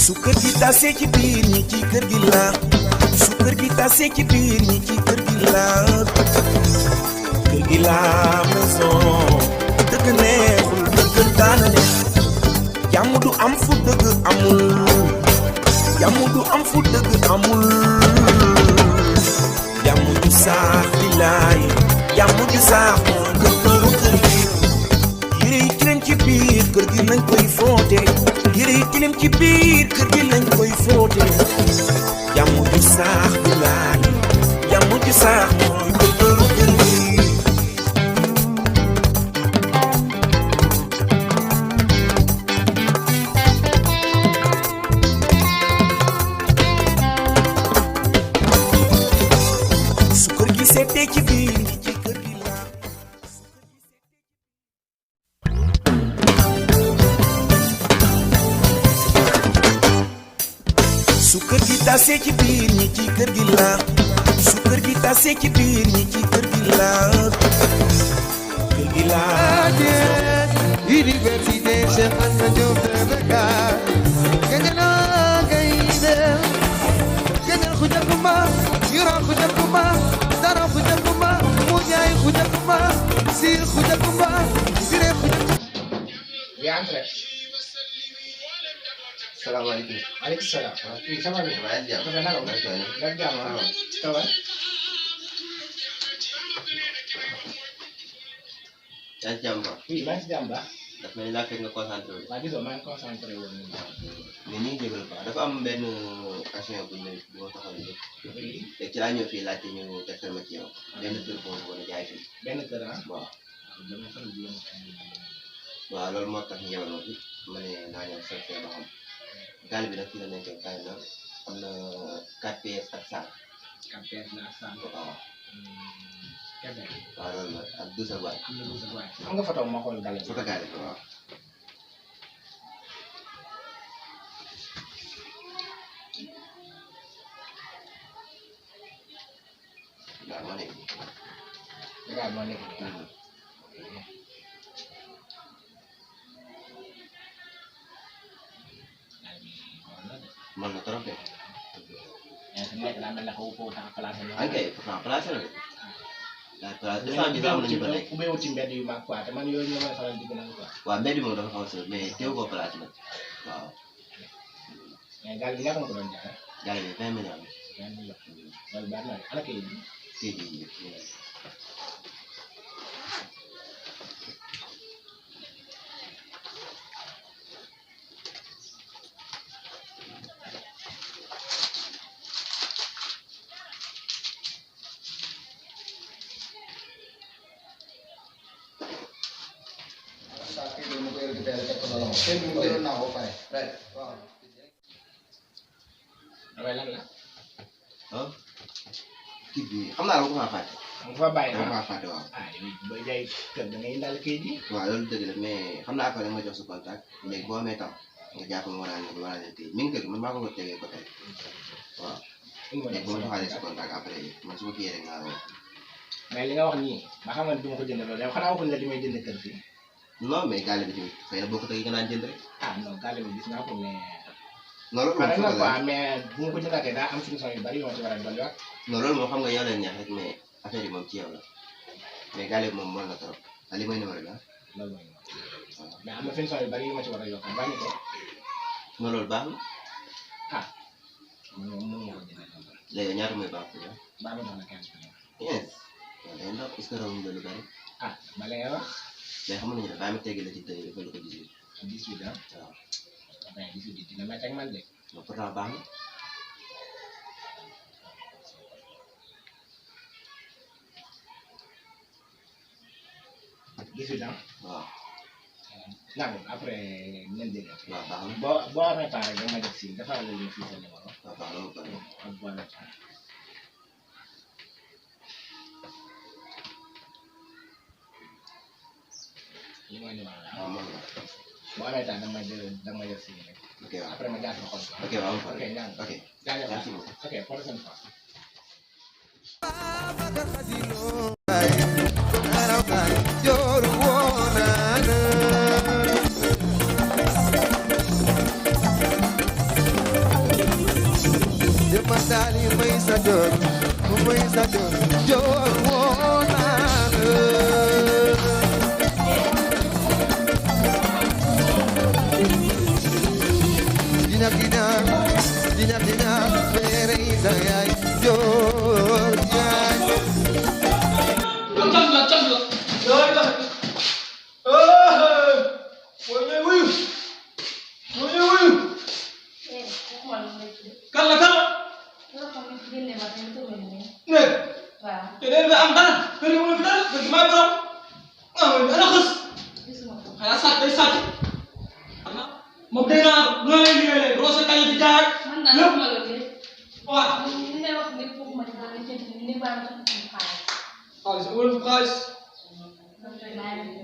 su kër gi tasee ci biir ñi ci kër gi la su kër gi tasee ci biir ñi ci kër gi la kër gi la maison dëgg neexul dëgg daana ne jàmm du am fu dëgg amul jàmm du am fu dëgg amul jàmm ju saax di laay jàmm ju saax moo gën këru kër gi yére yi tilim ci biir kër gi nañ koy fóote yére yi tilim ci biir kër gi nañ koy fóote jàmm ju saax di laay jàmm ju saax moo gën këru kër gi seetee ci biir ñi ci kër gi la su kër gi tasee ci biir ñi ci kër gi la su kër gi tasee ci biir ñi ci kër gi la kër gi la Université Cheikh Anta Diop de Dakar gëna gaynde gëna xujakuma yura xujakuma dara xujakuma mu jaay xujakuma sir xujakuma sire xujakuma yaa ngi rek. salaamaaleykum. maaleykum salaam. oui ça va bien. maa ngi jàmm. dafa naka la. nga jàmm waaw. ça va. yaa ngi jàmm quoi. oui maa ngi si jàmm baax. daf mel ni laa fekk nga concentré wu. waaw gisoo maa ngi concentré woon. mais ñu ngi jégalu quoi dafa am benn action bu ñu bu ma taxaw nii. te ci laa ñëw fii laajte ñu tegtal ma ci yow. benn kër boobu wala jaay fii. benn kër ah. waaw. waaw loolu moo tax ñu yebal ma fi ma ne naa ñëw seet see ba xam. gaal bi nag fii la nekkee kaay na am na 4 PS ak saak. 4 PS la ak saak. waaw. kese. waaw loolu la ak 12 ak waay. am na 12 ak waay. am nga photo ma xool gàllankoor. photo gaal bi waaw. waaw moo nekk. gaal moo nekk nii. man na trop de. nekk daa mel ne xaw foofu tax a placé la. ok pourtant placé na de. daa placé instant bii sax am na ñu fa nekk. ubbeewul ci mbedd yu mag quoi te man yooyu ñoo may faral di gën a quoi. waaw mbedd moom dafa xaw a sori mais teew koo placé nag waaw. mais gaal gi ñaata nga ko doon jaay. gaal bi 20 millions. 20 millions. loolu baax na ala kay bi. tey jii nii. damay lan la. ah kii bi xam naa la ko faa fàtte. nga fa bàyyi dama faa fàtte waaw. ah yow booy jaay kër da ngay indaale kayit yi. waaw loolu dëgg la mais xam naa après da nga jox sa contact léegi boo amee temps nga jàpp ma war a leen kayit mi ngi kër man maa ko tegee ko tey waaw. léegi bu ma joxalee sa contact après man su ma kii rek naa woo. mais li nga wax nii ba xam nga du ma ko jënd loolu yow xanaa waxuñ la li may jënd kër fii. non mais gaale bi tamit xëy na boo ko tegee nga naan jënd rek. ah non gàlle bi gis naa ko mais. non loolu pare na moom quoi mais bu ma ko jëndaatee daa am solution yu bari yoo ci war a dolliwaat. non loolu moom xam nga yow leen neex rek mais affaire yi moom ci yow la mais gaale bi moom mën na trop li mooy numéro bi ah. loolu mooy mais am na solution yu bari yu ma ci war a yokk bàyyi ko. non loolu baax na. ah moom mënu ma ko jëndee. léegi ñaata mooy baax na. baax na jox la 15 millions. 15. waaw day ndaw est-ce que rawuñu la lu bari. ah ma lay wax. mais xam nañu ne bàyyi ma teggi la ci tey defal ko 18. 18 ah. waaw. mais 18 dina métti ak man de. non pourtant baax na. waaw. d'accord après nañ dégg. waaw baax na. boo amee temps rek da nga ma def si dafa la ñu fii sa numéro. waaw baax na mu pare. ak boo amee temps. li mooy numéro la waaw moom la. boo amee temps da nga may def si rek. ok waaw après ma jaar sa xol. ok waaw mu pare. ok ñaan ok jaajëf merci beaucoup. ok prochaine fois. lépp waaw. li ngay wax lépp foofu ma ci doon li baax na xaalis wala xaalis.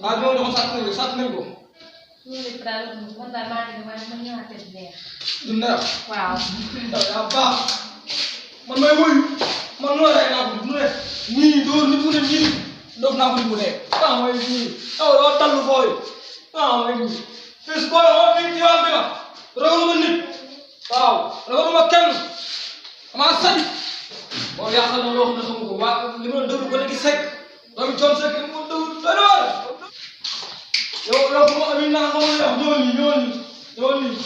xaalis boobu dafa sàcc nañ ko. loolu lépp daal man daal maa ngi waaye man ñëwaatee du neex. du neex. waaw. yaa baax man may woyu man loolu rek naa ko mu ne nii dóor nit mu ne nii doof naa ko nit mu ne ah may nii aw doo tallu fooy ah may nii fii booy xool fii diwaan bi la ragaluma nit waaw ragaluma kenn amaa sañ boo yaakaar na loo xam ne xamu ko waa li ma dëgg ko léegi sekk doomi coon sekk li ma dëgg doy na waar yow bu ma amee naa xamal yow ñëwal nii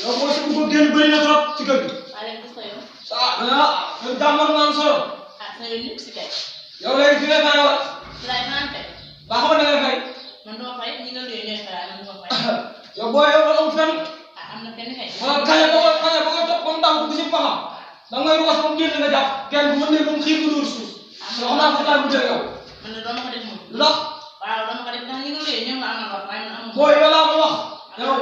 yow mooy sa bëgg génn bëri na trop ci kër gi yow jàmmal naan solo yow léegi fi ngay fay wala ba xamal da ngay fay yow booy yow amul fenn wala kaña ba nga topp ba mu taw dugg si paxam da ngay ruwas ba mu génn nga jàpp kenn bu mën ne ba mu xiir bu dóor suuf yow naa fa taal bu dee yow ndax booy yow laa ma wax yow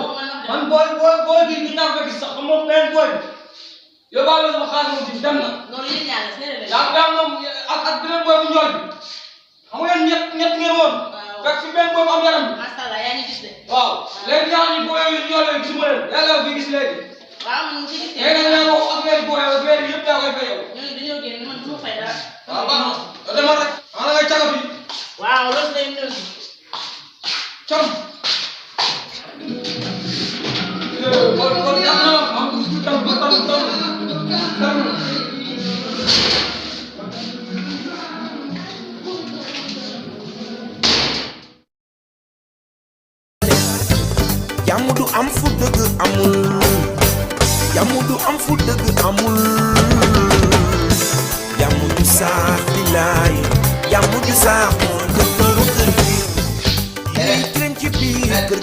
man booy bi ñu naan ko gis sax moom benn booy yow baa la sama xaalis moom dem na yaa moom ak beneen booy bu ñool bi xam nga ñett ngeen woon fekk fi benn booy bu am yaram bi waaw léegi ñaar ñi booy yu ñool yi gisuma leen yàlla yow fi gis léegi léegi nag yaa wax affaire booy affaire yëpp yaa koy fay yow waaw baax na demal rek ana ngay caga bi com kon yàq na ma am tam jàmm du am fu dëgg amul jàmm du am fu dëgg amul jàmm ju saax bilaay jàmm ju saax moo jëkkëru kër gi yéen train ci biir kër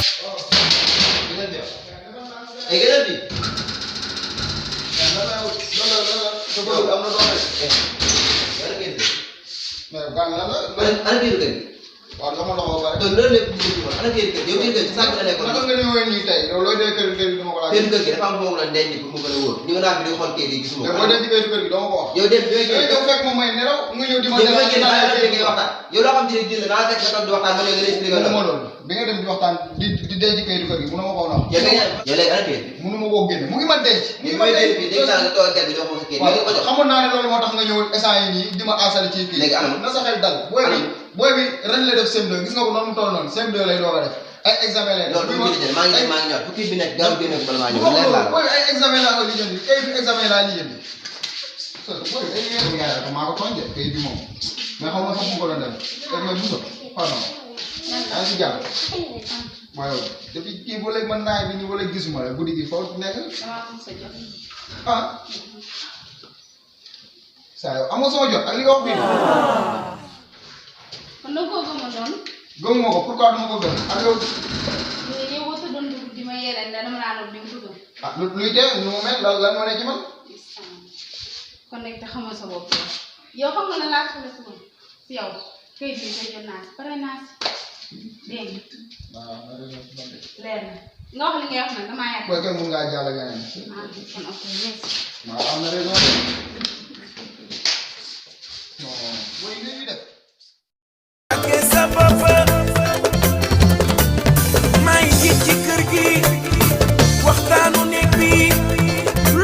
waaw dama la ko ba donc loolu lépp dugg ko ana kër yow kër ci sànq la nekkoon naka nga ñëwee nii tey yow looy dee kër gi dama ko laaj kër gi dafa am foofu la denc pour mu gën a wóor ñu naa fi di xool kër gi gisuma ko boo denc kër gi dama ko wax yow dem yow fekk moom may nelaw nga ñëw di ma yow waxtaan yow loo xam ne jël la nga fekk nga toog di waxtaan ba léegi nga expliqué ma loolu bi nga dem di waxtaan di denc kër gi mënu ma koo wax yow léegi ana kër mënu ma koo génne mu ngi ma denc mu ngi ma denc dégg naa nga toog kër gi jox ma sa kër xamoon naa ne loolu moo tax nga ñëw instant yi nii di ma asali ci kii léegi anam na sa xel dal booy bi ren la def CM2 gis nga ko noonu mu toll noonu CM2 lay doog a def ay examen lay def loolu maa ngi ñor fukki bi nekk gaaw génne ko bala maa ñëw leer laa booy ay examen laa ko lijjanti kay bi examen laa lijjanti booy day yeewu yaay rek maa ko tooñ de kay bi moom mais xaw ma sax mu ko doon def kay yooyu bu so pardon yaa ngi si jàmm mooy yow depuis kii ba léegi man naay bi ñu wala gisuma la guddi gi foofu nekk ah saa yow amoo sama jot ak li nga wax fii kon nag koo gëmoon noonu. gëm nga ko pourquoi dama ko gëm ak yow. yow boo sa doon dugg di ma yéene dama laa doon di nga ko gëm. ah luy tee nu mu mel lan moo ne ci man. kon nag te xamoo sa bopp yow xam nga ne laa soxla si moom si yow këyit bi nga jot naa si pare naa si dégg nga. waaw leer na nga wax li ngay wax nag damaa yàgg. booy kay mun ngaa jàll leneen. ah kon ok merci. waaw am na raison de. non booy li ñuy def. ke sa papa may jiit ci kër gi waxtaanu nekk bi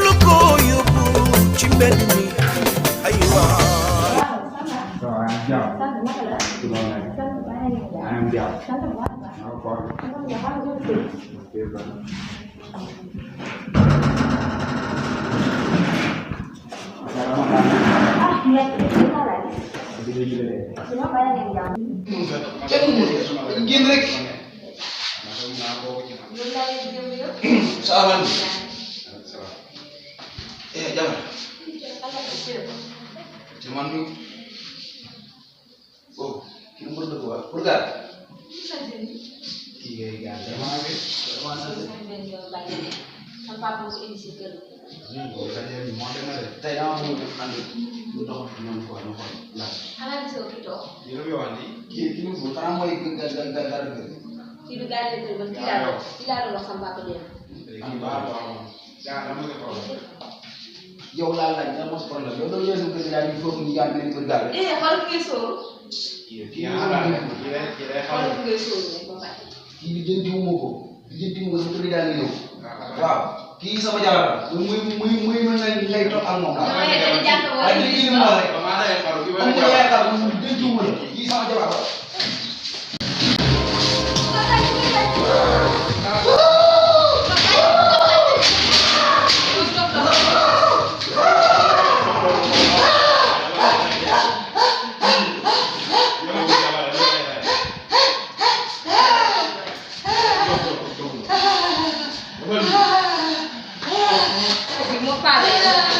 lu ko yóbbu ci mbedd mi ay waa génn rek salaam jabar ci man oh ki mu bëgg wa pour gar ki ngay gar dama bi dama sa sama papa ko indi si kër ko kaje ni mo dama de tay dama mo and lu dox ñoom ko ñu xol la xanaa gisoo ki toog ñu lu wax ni ki mu bu tan moy gar kii du gars yi ba kii laa doon wax sama papa dee ki ba yow laa laaj nga mos problème yow loolu yëpp kër yaa ngi foog ñu yaa ngi kër gaal. xool ngay sóor. xool ngay sóor ba pare. kii bi jëntiwuma ko sama kër yaa ngi ñëw. waaw kii sama jabar la muy mën ngay toog ak moom. waaye li ñu ma rek. am nga yaakaar mu jëntiwuma la kii sama jabar la. Mau